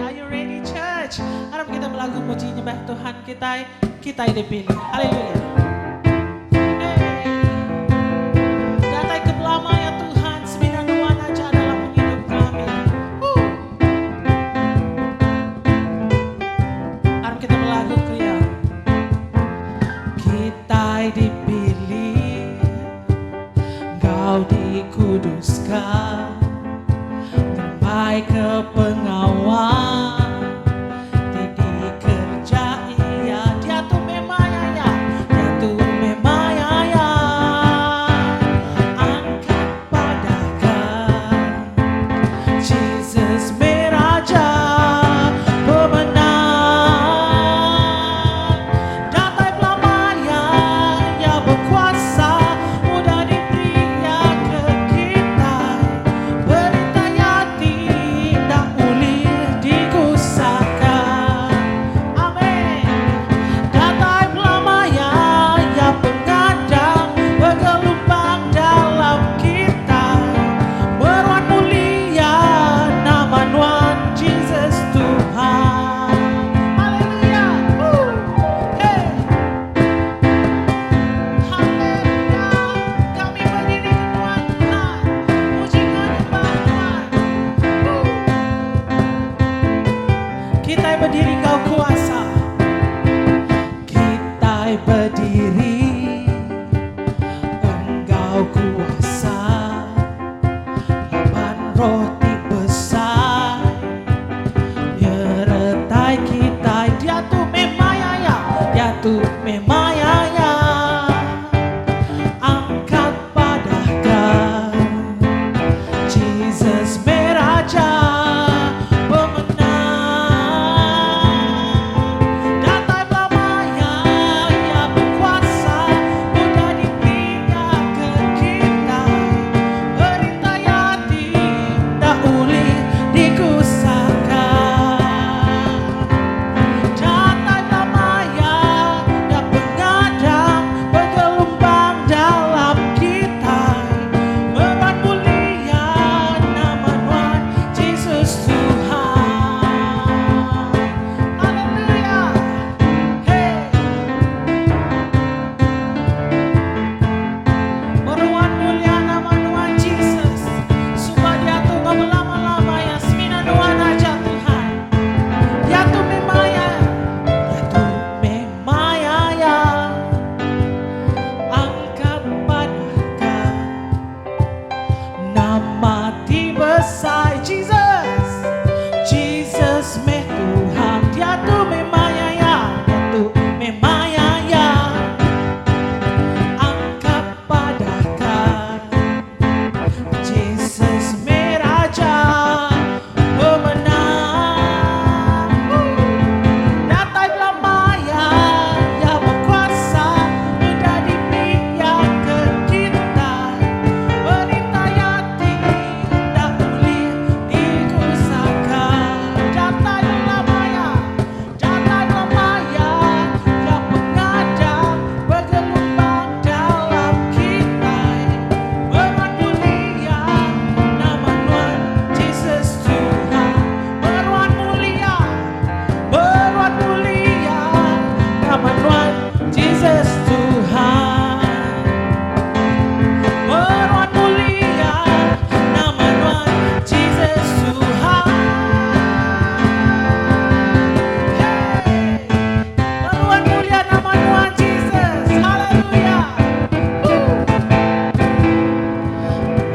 Are you ready church? Aram kita belagu muji nyembah Tuhan kitai, kitai dipilih. Haleluya. Hey. Datai ke belama ya Tuhan, semina nuan aja dalam pengidup kami. Woo. Aram kita belagu ke iya. Kitai dipilih, enggau dikuduska, ngerembai ke pengawa ti dikereja Iya. Diatu meh maya iya, diatu meh maya iya. Angkat padahka Jesus meh Raja pemenang. Datai belama iya, iya bekuasa, udah diberi iya ke kitai. Perintah iya ti enda ulih digusaka. Amen. Datai belama iya, iya pengadang, begelumbang dalam kitai. Meruan mulia nama Nuan Jesus Tuhan. Haleluya. Woo. Hey. Haleluya. Kami berdiri ke Nuan Tuhan. Muji nyembah Tuhan. Woo. Kita berdiri kau kuasa. Kita berdiri enggau kuasa. Laban roh ti besai nyertai kita. Diatu meh maya ya, diatu meh maya ya. Angkat padahka Jesus meh Raja pemenang. Datai belama iya, iya bekuasa, udah diberi ke kita. Perintah iya ti enda ulih digusaka. Datai belama iya, iya pengadang, begelumbang dalam kita. Meruan mulia nama Nuan Jesus Tuhan. Haleluya. Hey. Meruan mulia nama Nuan Jesus. Sumpah diatu belama-lama ya semina Nuan aja Tuhan. Diatu meh maya, diatu meh maya ya. Angkat padahka nama ti besai Jesus. Jesus meh Tuhan, diatu meh maya ya, diatu meh maya ya. Angkat padahka Jesus meh Raja pemenang. Datai belama iya, iya bekuasa, udah diberi ke kita. Perintah iya ti enda ulih digusaka. Datai belama iya, datai belama iya, iya pengadang, begelumbang dalam kita. Meruan mulia nama Nuan Jesus Tuhan. Meruan mulia, meruan mulia nama Nuan Jesus Tuhan. Meruan mulia nama Nuan Jesus Tuhan. Hey. Meruan mulia nama Nuan Jesus. Haleluya. Woo.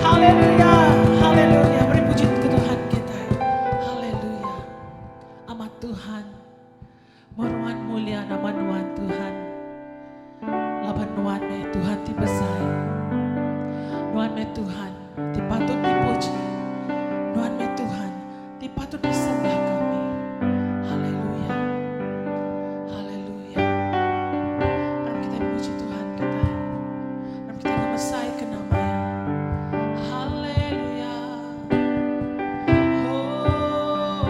Haleluya. Haleluya. Beri puji ke Tuhan kita. Haleluya. Amat Tuhan. Meruan mulia nama Nuan Tuhan. Laban Nuan meh Tuhan ti besai. Nuan meh Tuhan ti patut dipuji. Nuan meh Tuhan ti patut disembah kami. Haleluya. Haleluya. Aram kita puji Tuhan kita. Aram kita ngemesai ke nama Iya. Haleluya. Oh.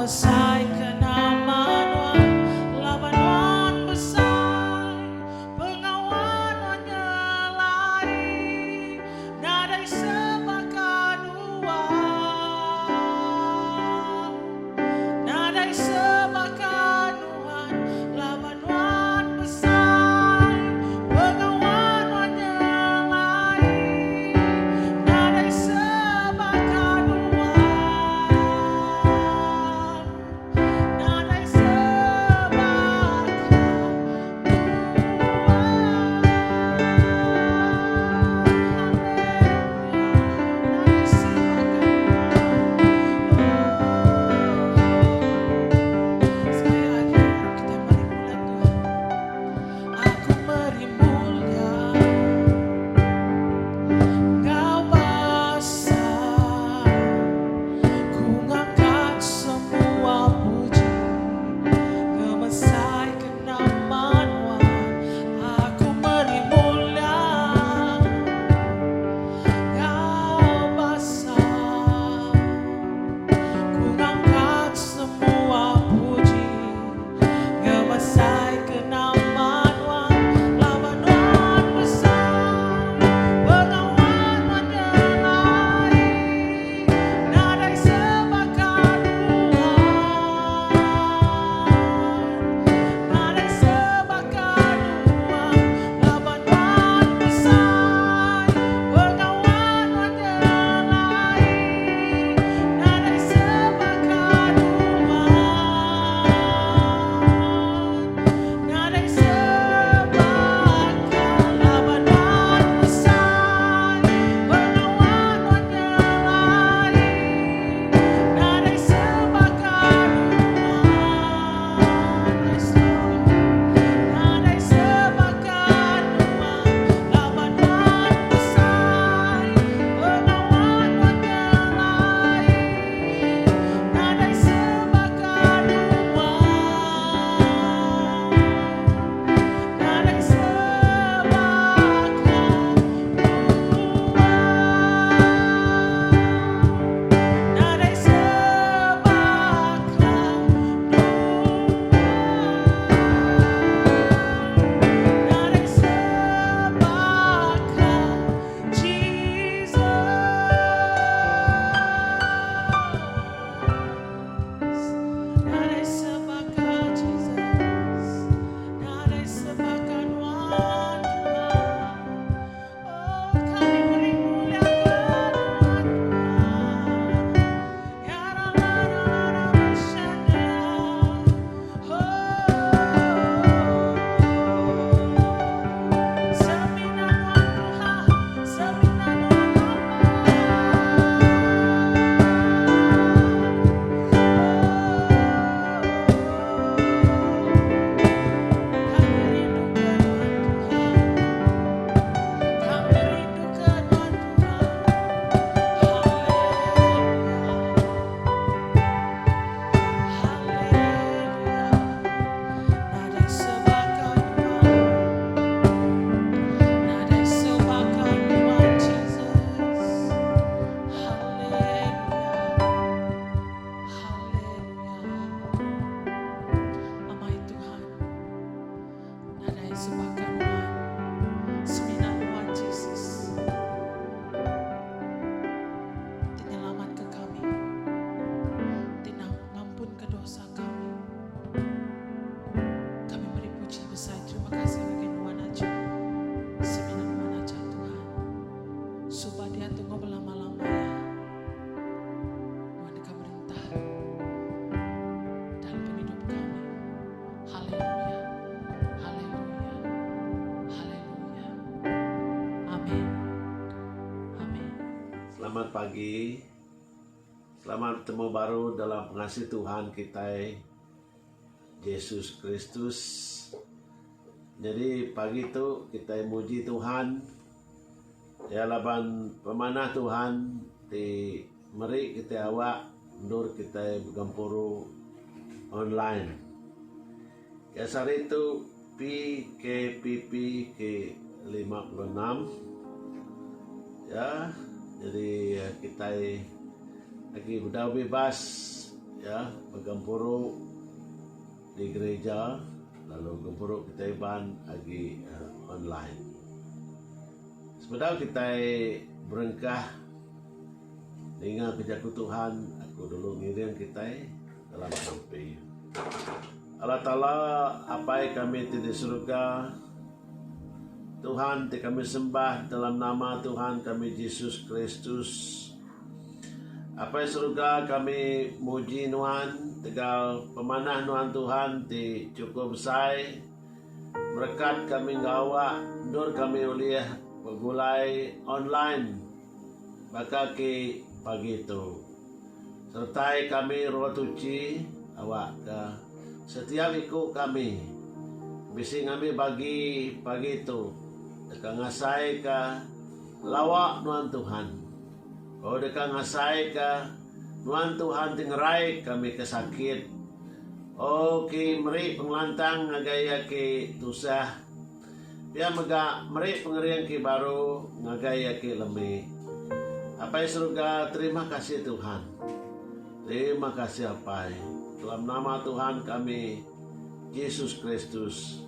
Ngemesai ke nama Nuan laban Nuan besai Pengawa Nuan nyelai nadai sebaka Nuan Nadai sebaka Nuan laban Nuan besai Pengawa Nuan nyelai nadai sebaka Nuan Nadai sebaka Nuan Haleluya nadai sebaka Nuan Oh Sekali lagi arap kitai meri mulia Tuhan Aku meri mulia Enggau basa Ku ngangkat semua puji Ngemesai ke nama Nuan Aku meri mulia Enggau basa Ku ngangkat semua puji Ngemesai ke nama Nuan Laban Nuan besai Pengawa Nuan nyelai Nadai sebaka Nuan Nadai sebaka Nuan Laban Nuan besai Pengawa Nuan nyelai Nadai sebaka Nuan Nadai sebaka Laban Nuan besai Pengawa Nuan nyelai Nadai sebaka Nuan Yes Lord Nadai sebaka Nuan Laban Nuan besai Pengawa Nuan nyelai Nadai sebaka Nuan Nadai sebaka Nuan Nadai sebaka Nuan Nadai sebaka Jesus. Nadai sebaka Jesus. Nadai sebaka Nuan Tuhan. Oh kami meri mulia ke Nuan Tuhan. Ya la la la la la Oh. Semina Nuan Tuhan, semina Nuan Kami rindu ke Nuan Tuhan. Kami rindu ke Nuan Tuhan. Haleluya. Haleluya. Nadai sebaka Nuan. Nadai sebaka Nuan Jesus. Haleluya. Haleluya. Amai Tuhan. Nadai sebaka Nuan. Semina Nuan Jesus. Ti nyelamat ke kami. Ti ngampun ke dosa kami. Kami meri puji besai terima kasih ngagai Nuan aja. Semina Nuan aja Tuhan. Suba diatu enggau belama-lama ya. Nuan deka merintah dalam pengidup kami. Haleluya. Haleluya. Haleluya. Amin. Amin. Selamat pagi. Selamat betemu baru dalam pengasih Tuhan kitai Jesus Kristus. Nyadi pagi tu kitai muji Tuhan iya laban pemanah Tuhan ti meri kitai awak endur kitai begempuru online. Ke sehari tu PKPP ke 56 ya jadi kitai agi bedau bibas. ya begempuru di gereja lalu gempuru kitai Iban agi online. Sebedau kitai berengkah ninga ke jaku Tuhan aku dulu ngiring kitai dalam sampi. Allah Taala Apai kami ti di surga Tuhan ti kami sembah dalam nama Tuhan kami Jesus Kristus. Apai Seruga kami muji Nuan tegal pemanah Nuan Tuhan ti chukup besai merekat kami enggau awak endur kami ulih begulai online baka ke pagi tu. Sertai kami Roh Tuchi awak ke setiap iku kami bisi ngambi bagi pagi tu deka ngasaika lawa Nuan Tuhan. O deka ngasaika Nuan Tuhan ti ngerai kami ke sakit. O ki meri pengelantang ngagai iya ki tusah. Pia mega meri pengering ki baru ngagai iya ki lemi. Apai Seruga terima kasih Tuhan. Terima kasih Apai. Dalam nama Tuhan kami Jesus Kristus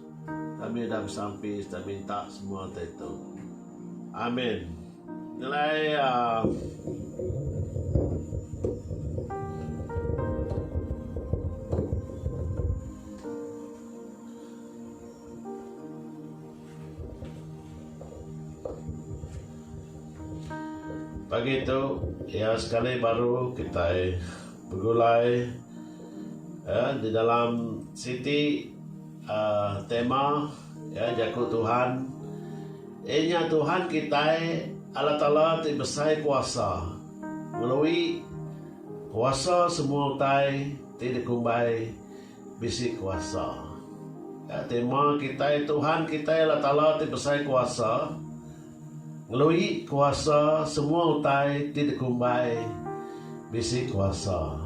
kami udah besampi serta minta semua utai tu. Amin. Ngelai Pagi tu iya sekali baru kitai begulai di dalam siti tema jaku Tuhan. Iya nya Tuhan kitai, Allah Taala ti besai kuasa, ngelui kuasa semua utai ti dikumbai bisi kuasa. Ya, tema kitai Tuhan kitai Allah Taala ti besai kuasa, ngelui kuasa semua utai ti dikumbai bisi kuasa.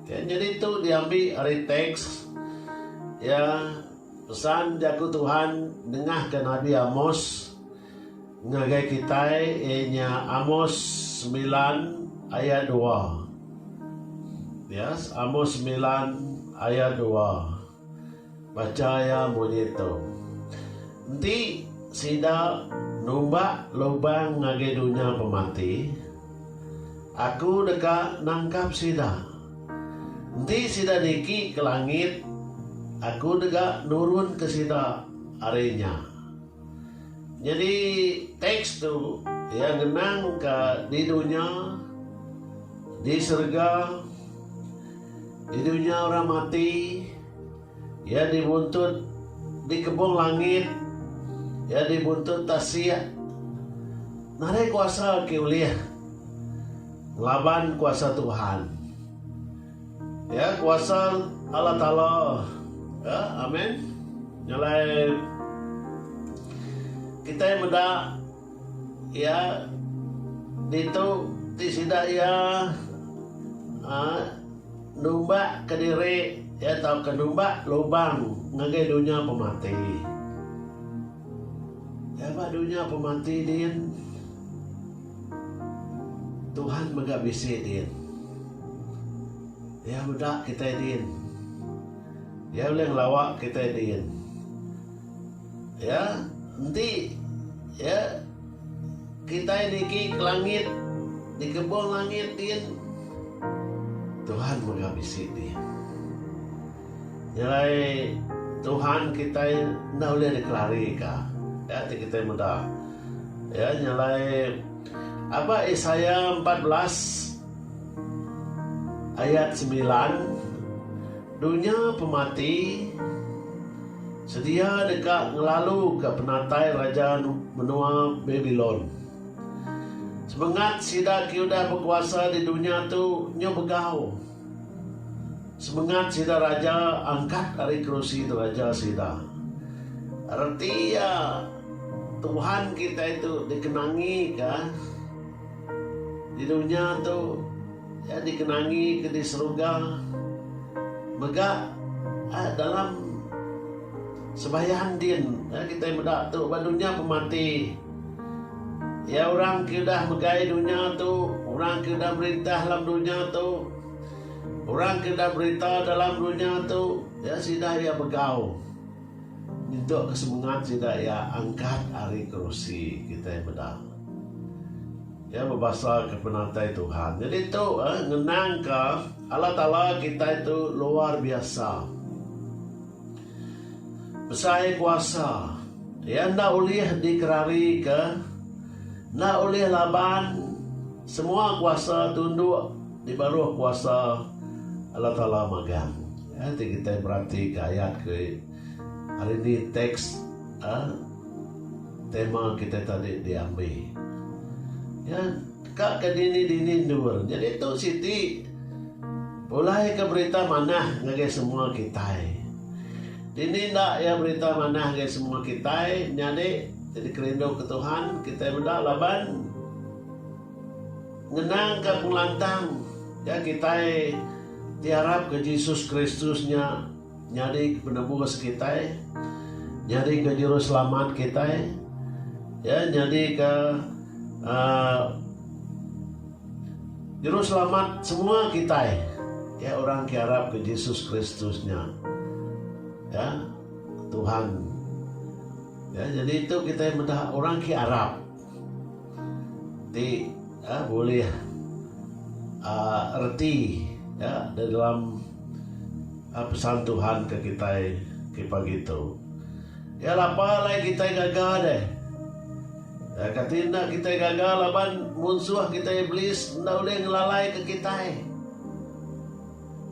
Okay, nyadi tu diambi ari teks ya Pesan jaku Tuhan nengahka Nabi Amos ngagai kitai iya nya Amos semilan ayat dua. Yes, Amos semilan ayat dua. Bacha iya munyi tu. Enti sida numbak lubang ngagai dunya pemati, aku deka nangkap sida. Enti sida niki ke langit, aku dega nurun ke sida ari nya. Nyadi teks tu iya ngenangka di dunya, di serega, di dunya orang mati, iya dibuntut di kebung langit, iya dibuntut tasik. Nadai kuasa ke ulih. Ngelaban kuasa Tuhan. Ya, kuasa Allah Taala. Ya, amin. Nyalai kitai meda ya ditu ti sida iya uh, numbak ke diri ya tauka numbak lubang ngagai dunya pemati. Ya ba dunya pemati din Tuhan mega bisi din. Iya meda kitai din. Iya ulih ngelawa kitai din. Ya, enti ya kitai niki ke langit, di kebung langit din, Tuhan mega bisi din. Nyelai Tuhan kitai enda ulih dikelarika. Ya ti kitai meda. Ya nyelai aba Isaiah 14 ayat semilan dunya pemati sedia deka ngelaluka penatai raja menua Babilon. Semengat sida ke udah bekuasa di dunya tu nyu begau. Semengat sida raja angkat ari kerusi deraja sida. Reti iya, Tuhan kitai tu dikenangika di dunya tu, iya dikenangika di seruga mega dalam sebayan din kitai meda tu ba dunya pemati. Iya orang ke udah megai dunya tu, orang ke udah merintah dalam dunya tu. Orang ke enda berita dalam dunya tu ya sida iya begau nyentuk ke semengat sida iya angkat ari kerusi kitai meda. Iya bebasa ke penatai Tuhan. Nyadi tu ngenang ka Allah Taala kitai tu luar biasa. Besai kuasa iya enda ulih dikerari ke enda ulih laban semua kuasa tunduk di baruh kuasa Allah Taala magang. Ya ti kitai beratika ayat ke hari ni teks uhh tema kitai tadi diambi. Ya ka ke dini-dini endur. Nyadi tu siti pulai ke berita manah ngagai semua kitai. Dini enda iya berita manah ngagai semua kitai nyadi ti dikerinduka Tuhan kitai meda laban ngenangka pengelantang iya kitai ti arapka Jesus Kristus nya nyadi penebus kitai nyadika juruselamat kitai iya nyadika uhh Juruselamat semua kitai iya orang ke arapka Jesus Kristus nya. Ya, Tuhan. Ya, jadi tu kitai meda orang ke arap ti ya, bulih uh, reti ya, di dalam uh, pesan Tuhan ke kitai ke pagi tu. Ya lapa alai kitai gaga deh. Eh, kati enda kitai gaga laban munsuh kitai Iblis enda ulih ngelalaika kitai.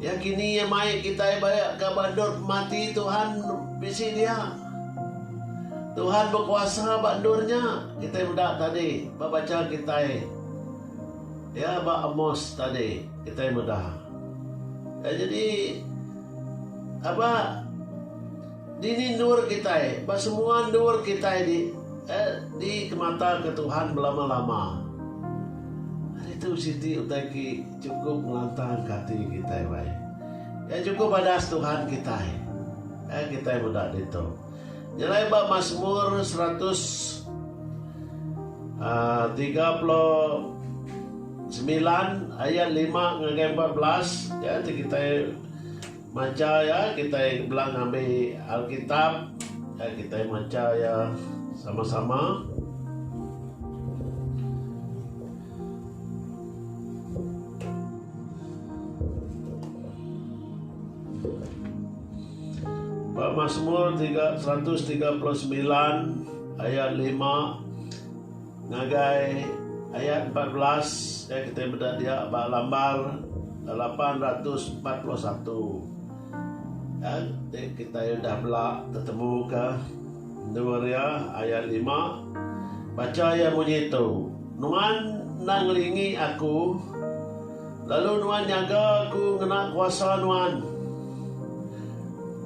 Ya kini iya mai kitai ba ke ba endur pemati Tuhan bisi dia. Tuhan bekuasa ba endur nya. Kitai meda tadi ba bacha kitai. Ya ba Amos tadi kitai meda. Ya jadi aba Dini endur kitai, ba semua endur kitai di dikemataka Tuhan belama-lama. Ari tu siti utai ki chukup ngelantangka ati kitai wai. Ya chukup badas Tuhan kitai. Ya kitai meda ditu. Nyelai ba Masmur 139 ayat 5 ngagai 14 ya ti kitai Macha iya, kitai bela ngambi Alkitab, ya kitai macha iya sama-sama. Ba Masmur 139 ayat 5 Ngagai ayat 14 ya kitai meda dia ba lambar 841. Ya ti kitai udah bela tetemu ka endur iya ayat 5 bacha iya munyi tu Nuan enda ngelingi aku lalu nuan nyaga aku ngena kuasa nuan.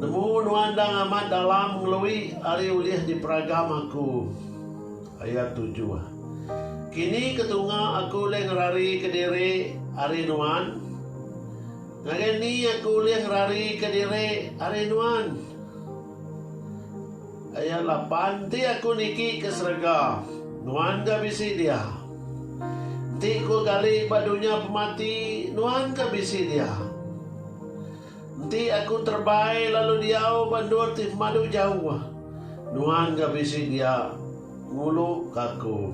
Nemu nuan endang amat dalam ngelui ari ulih diperagam aku. Ayat tujuh. Kini ke tunga aku ulih ngerarika diri ari nuan? Ngagai ni aku ulih ngerarika diri ari nuan? Ayat lapan. Enti aku niki ke serega, nuan ga bisi dia. Enti ku gali ba dunya pemati, nuan ga bisi dia. Enti aku terebai lalu diau ba endur ti pemadu jauh, Nuan ga bisi dia nguluka aku.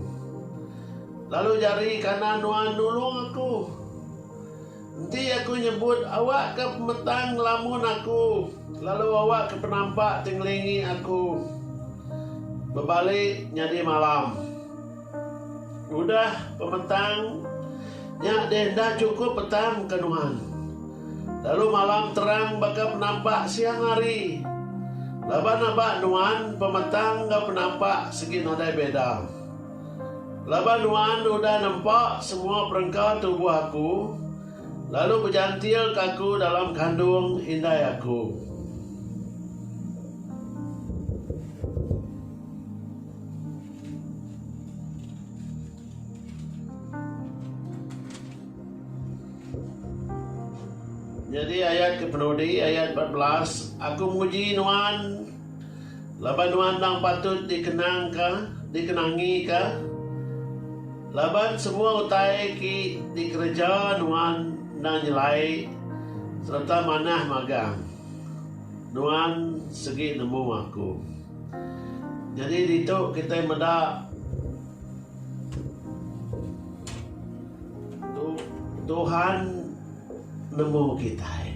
Lalu jari kanan Nuan nulung aku. Enti aku nyebut, Awakka pemetang ngelamun aku, lalu awakka penampak ti ngelingi aku bebali nyadi malam. Udah pemetang nya deh enda chukup petang ke nuan. Lalu malam terang baka penampak siang hari. Laban aba nuan pemetang enggau penampak sigi nadai beda. Laban nuan udah nempa semua perengka tubuh aku, lalu bejantilka aku dalam kandung indai aku. Nyadi ayat ke penudi, ayat 14, Aku muji nuan laban nuan endang patut dikenangka, dikenangika, laban semua utai ki dikereja nuan endang nyelai. Sereta manah magang. Nuan segi nemu aku. Nyadi ditu kitai meda tu Tuhan nemu kitai.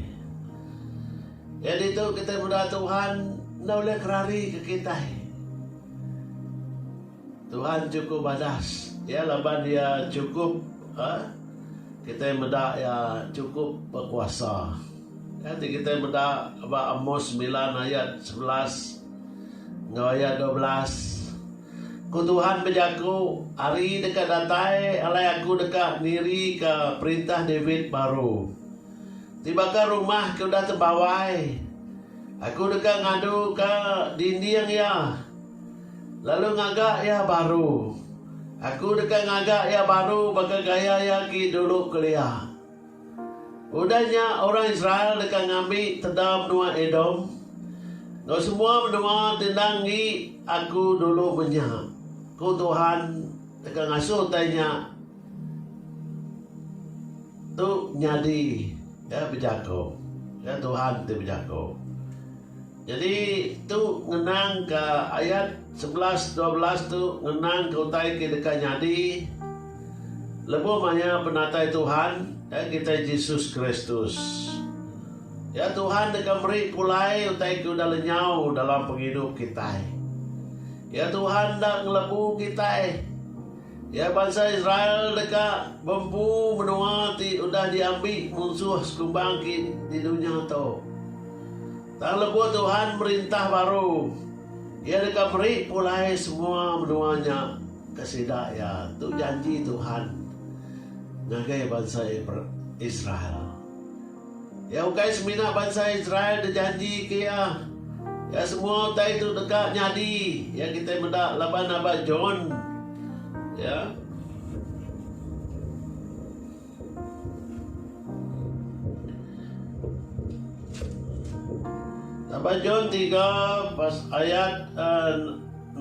Ya ditu kitai meda Tuhan enda ulih kerari ke kitai. Tuhan chukup badas iya laban iya chukup uhh kitai meda iya chukup bekuasa. Iya ti kitai meda ba Amos semilan ayat 11 enggau ayat 12 ku Tuhan bejaku hari deka datai alai aku deka nirika perintah David baru. Ti baka rumah ke udah tebawai aku deka ngaduka dinding iya. Lalu ngaga iya baru. Aku deka ngaga iya baru baka gaya iya agi dulu kelia. Udah nya, orang Israel deka ngambi teda menua Edom enggau semua menua ti endang enggi Aku dulu menya. Ku Tuhan deka ngasuh utai nya tu nyadi. Iya bejaku. Iya Tuhan ti bejaku. Nyadi tu ngenangka ayat 11 12 tu ngenangka utai ke deka nyadi lebuh maya penatai Tuhan kitai Jesus Kristus. Ya Tuhan deka meri pulai utai ke udah lenyau dalam pengidup kitai. Ya Tuhan enda ngelebu kitai. Iya bansa Israel deka bempu menua ti udah diambi munsuh sekumbang ki di dunya tu. Tang lebuh Tuhan merintah baru, Iya deka meri pulai semua menua nya ke sida iya. Tu janji Tuhan ngagai bansa Israel. Iya ukai semina bansa Israel dijanjika Iya. Iya semua utai tu deka nyadi. Iya kitai meda laban aba John. Ya. Aba John 3 pas ayat uh, 16,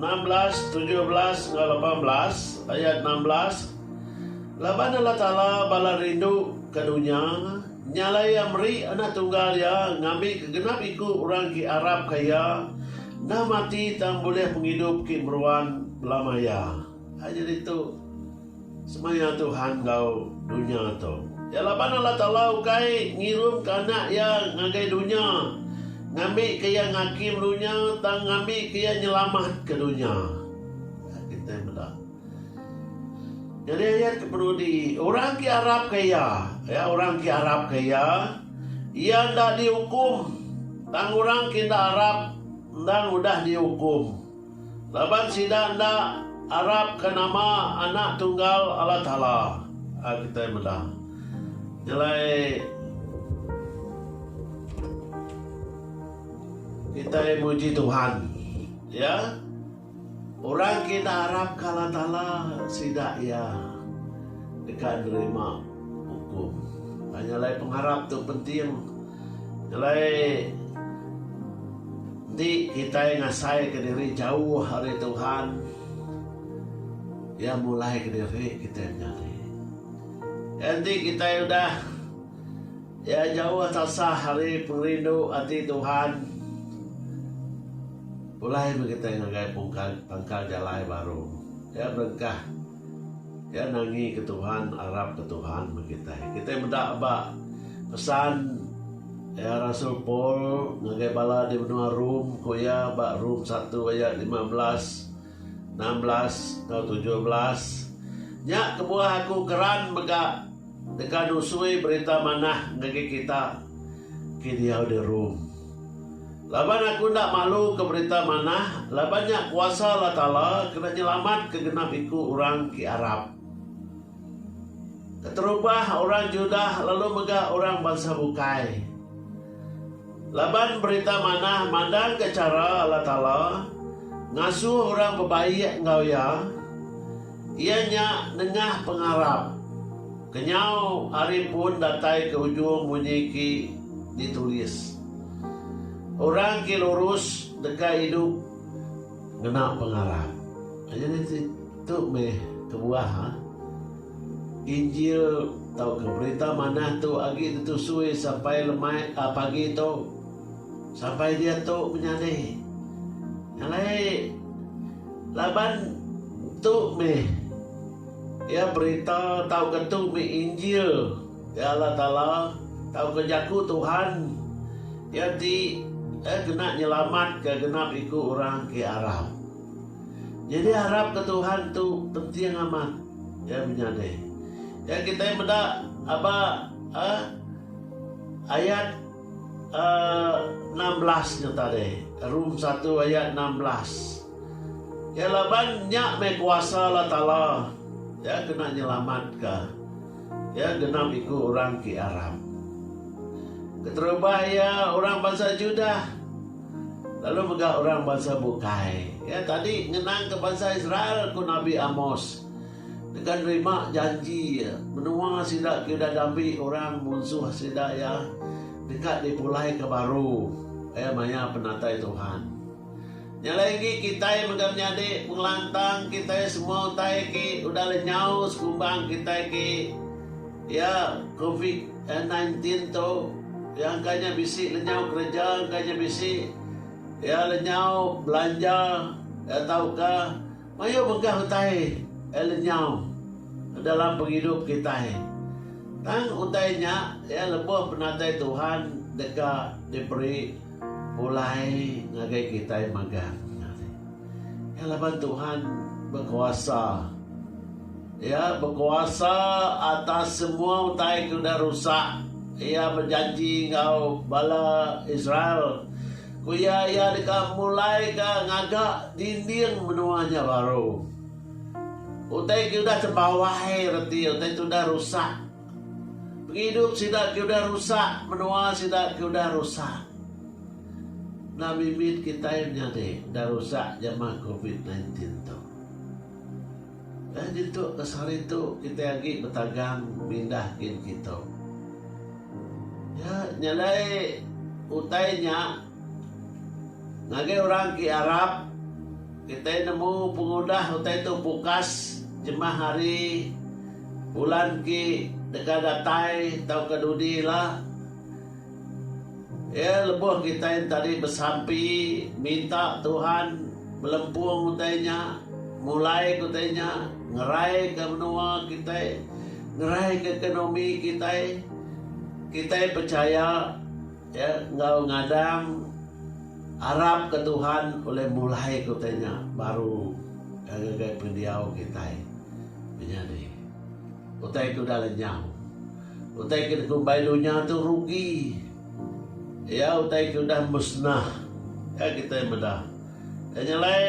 17 enggau 18, ayat 16 Laban Allah Taala bala rindu ke dunya, nya alai Iya meri Anak Tunggal Iya ngambika genap iku orang ke arapka Iya enda mati tang bulih pengidup ke meruan belama iya. Ai nyadi tu semaya Tuhan enggau dunya tu. Ya laban Allah Taala ukai ngirumka Anak Iya ngagai dunya ngambika Iya ngakim dunya tang ngambika Iya nyelamatka dunya. Kitai meda. Nyadi ayat ke penudi, orang ke arapka iya, ya orang ke arapka iya, iya enda diukum. Tang orang ke enda arap endang udah diukum, laban sida enda arapka nama Anak Tunggal Allah Taala. Ha kitai meda. Nyelai kitai muji Tuhan. Ya. Orang ke enda arapka Allah Taala sida iya deka nerima ukum. Nya alai pengarap tu penting. Nya alai enti kitai ngasaika diri jauh ari Tuhan, iya mulaika diri kitai menyadi. Enti kitai udah Iya jauh tasah ari pengerindu ati Tuhan. Pulai meh kitai ngagai pungkal pangkal jalai baru. Iya berengkah iya nangi ke Tuhan arap ke Tuhan meh kitai. Kitai meda ba pesan iya Rasul Paul ngagai bala di menua Rome ku iya ba Rome satu ayat 15 16 enggau 17 nya kebuah aku keran mega Deka nusui Berita Manah ngagai kita ke diau di Rome. Laban aku enda malu ke Berita Manah, laban nya kuasa Allah Taala kena nyelamatka genap iku orang ke arap. Keterubah orang Judah lalu mega orang bansa bukai. Laban Berita Manah mandangka chara Allah Taala ngasuh orang bebaik enggau Iya, Iya nya nengah pengarap. Kenyau ari pun datai ke ujung munyi ki ditulis, Orang ki lurus deka idup ngena pengarap. Nyadi tu meh kebuah. Injil tauka Berita Manah tu agi ditusui sampai lemai pagi tu, sampai diatu menyadi. Alai laban tu meh iya berita tauka tu meh Injil iya Allah Taala tauka jaku Tuhan iya ti kena nyelamatka genap iku orang ke arap. Nyadi arap ke Tuhan tu penting amat ya menyadi. Ya kitai meda aba uhh ayat uhh 16 nya tadi Rom satu ayat 16. Ya laban nya meh kuasa Allah Taala ya kena nyelamatka ya genap iku orang ke arap. Keterubah iya orang bansa Judah. Lalu mega orang bansa bukai. Iya tadi ngenangka bansa Israel, ku Nabi Amos, deka nerima janji iya, menua sida ke udah diambi orang munsuh sida iya deka dipulaika baru iya maya penatai Tuhan. Nya alai enggi kitai mega menyadi pengelantang kitai semua utai ke udah lenyau sekumbang kitai ke iya covid 19 tu. Iya engka nya bisi lenyau kereja, engka nya bisi iya lenyau belanja iya tauka mayuh bengkah utai iya lenyau dalam pengidup kitai. Tang utai nya iya lebuh penatai Tuhan deka diberi pulai ngagai kitai magang. Iya laban Tuhan bekuasa. Iya bekuasa atas semua utai ke udah rusak. Iya bejanji enggau bala Israel, ku iya, iya deka mulaika ngaga dinding menua nya baru. Utai ke udah tebawai reti utai ti udah rusak. Pengidup sida ke udah rusak, menua sida ke udah rusak. Enda mimit kitai menyadi udah rusak jamah covid 19 tu. Dah nyentuk ke sehari tu kitai agi betagang mindah gin kitu. Ya nyelai utai nya ngagai orang ke arap kitai nemu pengudah utai tu pukas jemah hari bulan ke deka datai tauka dudi ila. Ya lebuh kitai tadi besampi minta Tuhan belempung utai nya, mulai ke utai nya, ngerai ke menua kitai, ngerai ke ekonomi kitai, kitai pechaya ya enggau ngadang arap ke Tuhan ulih mulai ke utai nya baru ngagai pendiau kitai menyadi. Utai ke udah lenyau. Utai ke dikumbai dunya tu rugi. Iya utai ke udah musnah. Iya kitai meda. Iya nyelai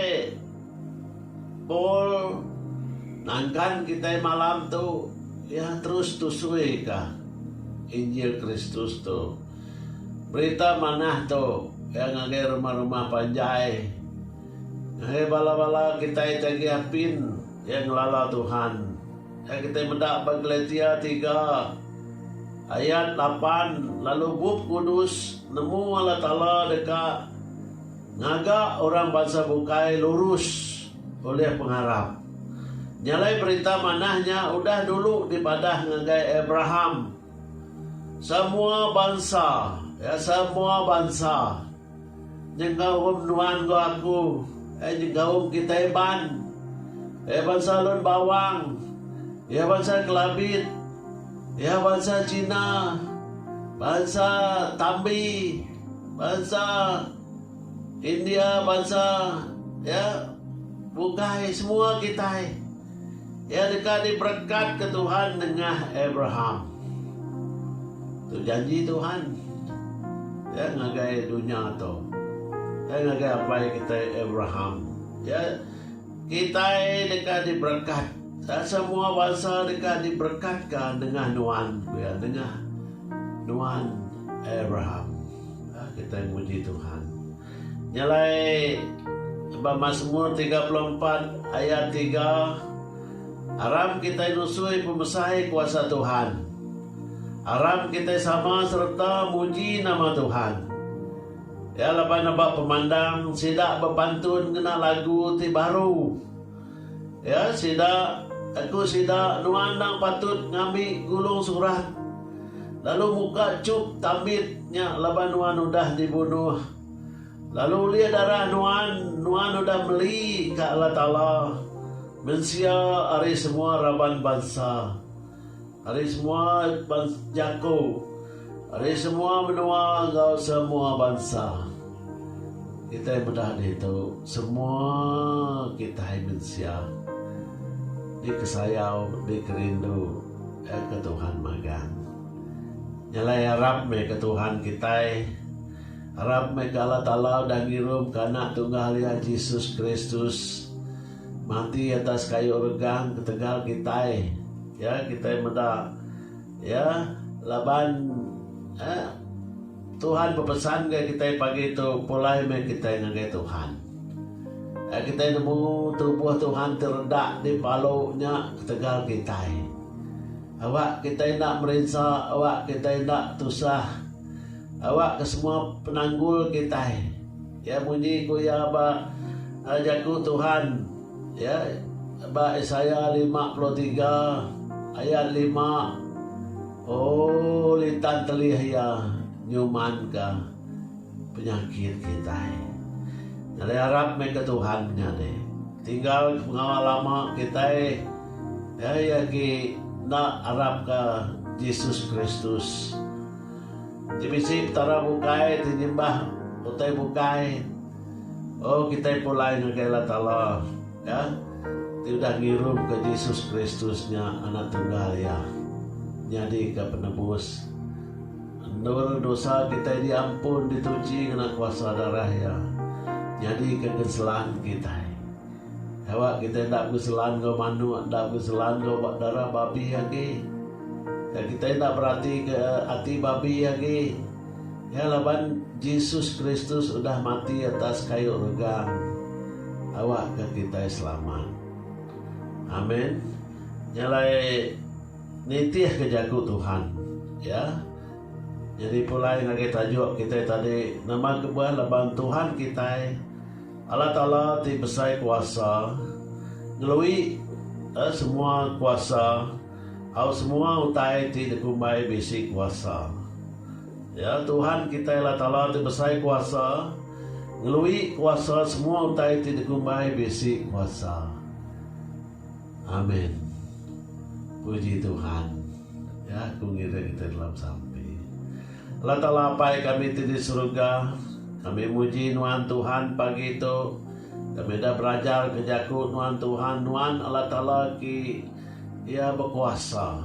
Paul nangkan kitai malam tu iya terus tusui ka Injil Kristus tu. Berita manah tu iya ngagai rumah-rumah panjai. Ngagai bala-bala kitai ti agi apin iya ngelala Tuhan. Iya kitai meda ba Galatia tiga ayat lapan lalu Bup Kudus nemu Allah Taala deka ngaga orang bansa bukai lurus ulih pengarap. Nya alai berita manah nya udah dulu dipadah ngagai Abraham. Semua bansa, ya semua bansa Nyengkaum nuan enggau aku, eh nyengkaum kitai Iban, eh bansa Lun Bawang, iya bansa Kelabit, iya bansa Cina, bansa Tambi, bansa India, bansa ya bukai semua kitai iya deka diberekatka Tuhan nengah Abraham. Tu janji Tuhan ya ngagai dunya tu. Ya ngagai apai kitai Abraham. Ya kitai deka diberekat. Ya, semua bansa deka diberekatka nengah nuan, ku iya, nengah nuan Abraham. Ya, kitai muji Tuhan. Nya alai ba Masmur 34 ayat 3 Aram kitai nusui pemesai kuasa Tuhan. Aram kitai sama sereta muji nama Tuhan. Ya laban aba pemandang sida bepantun ngena lagu ti baru. Ya sida Jaku sida, Nuan endang patut ngambi gulung surat lalu muka chup tambit nya laban nuan udah dibunuh. Lalu ulih darah nuan, nuan udah meli ka Allah Taala mensia ari semua raban bansa, ari semua jaku, ari semua menua enggau semua bansa. Kitai meda ditu, semua kitai mensia dikesayau, dikerindu ke Tuhan magang. Nya alai arap meh ke Tuhan kitai, arap meh ke Allah Taala udah ngirumka Anak Tunggal Iya Jesus Kristus mati atas kayu regang ketegal kitai. Ya, kitai meda ya laban eh Tuhan bepesan ngagai kitai pagi tu pulai meh kitai ngagai Tuhan. Ai kitai nemu tubuh Tuhan ti redak di palu nya ketegal kitai. Awak kitai enda merinsa, awak kitai enda tusah, awak ke semua penanggul kitai. Ya munyi ku iya ba jaku Tuhan ya ba Isaiah 53 ayat 5. Oh litan telih iya nyumanka penyakit kitai. Nyadi arap meh ke Tuhan menyadi. Tinggal ke pengawa lama kitai iya iya agi enda arapka Jesus Kristus. Ti bisi petara bukai ti nyembah utai bukai. Oh kitai pulai ngagai Allah Taala ya ti udah ngirumka Jesus Kristus nya Anak Tunggal Iya nyadika penebus endur dosa kitai diampun dituchi ngena kuasa darah Iya nyadika genselan kitai. Awak kitai enda begeselan enggau manuk enda begeselan enggau darah babi agi. Ya kitai enda beratika ati babi agi. Nya laban Jesus Kristus udah mati atas kayu regang awakka kitai selamat. Amen. Nya alai nitihka jaku Tuhan. Ya. Nyadi pulai ngagai tajuk kitai tadi nama kebuah laban Tuhan kitai Allah Taala ti besai kuasa ngelui semua kuasa Au semua utai ti dikumbai bisi kuasa. Ya, Tuhan kitai Allah Taala ti besai kuasa, ngelui kuasa semua utai ti dikumbai bisi kuasa. Amen. Puji Tuhan. Ya, aku ngiring kitai dalam sampi. Allah Taala Apai kami ti di seruga, kami muji Nuan Tuhan pagi tu. Kami udah belajar ke jaku Nuan Tuhan, Nuan Allah Taala ki Iya bekuasa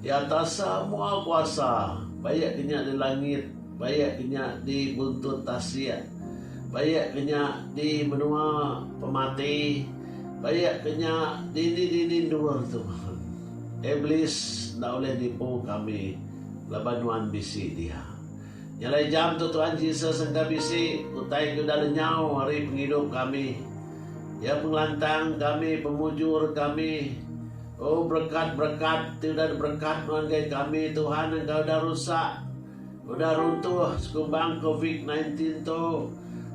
di atas semua kuasa, baik ke nya di langit, baik ke nya di buntut tasik, baik ke nya di menua pemati, baik ke nya dini-dini endur Tuhan. Iblis enda ulih nipu kami laban nuan bisi dia. Nya alai jam tu Tuhan Jesus engka bisi utai ke udah lenyau ari pengidup kami. Iya pengelantang kami, pemujur kami. Oh berekat-berekat ti udah diberekat nuan ngagai kami Tuhan engka udah rusak, udah runtuh sekumbang covid 19 tu.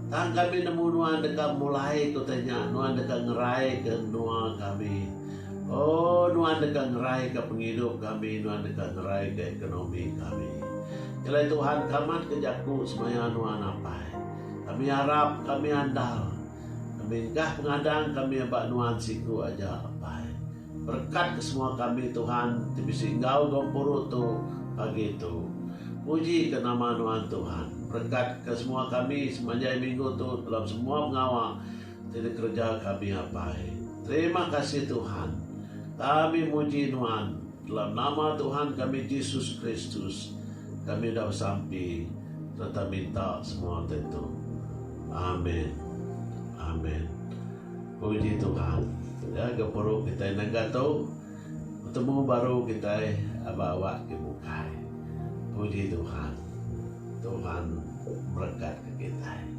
Tang kami nemu nuan deka mulai ke utai nya, nuan deka ngerai ke menua kami. Oh nuan deka ngerai ke pengidup kami, nuan deka ngerai ke ekonomi kami. Nyelai Tuhan kamat ke jaku semaya nuan apai. Kami arap, kami andal. Kami engkah pengadang kami aba nuan siku aja Apai. Berekat ke semua kami Tuhan ti bisi enggau gempuru tu pagi tu. Puji ke nama nuan Tuhan. Berekat ke semua kami semanjai minggu tu dalam semua pengawa ti dikereja kami Apai. Terima kasih Tuhan. Kami muji nuan dalam nama Tuhan kami Jesus Kristus kami udah besampi sereta minta semua utai tu. Amen. Amen. Puji Tuhan. Ya gempuru kitai nengah tu betemu baru kitai aba awak ke bukai. Puji Tuhan. Tuhan merekat ke kitai.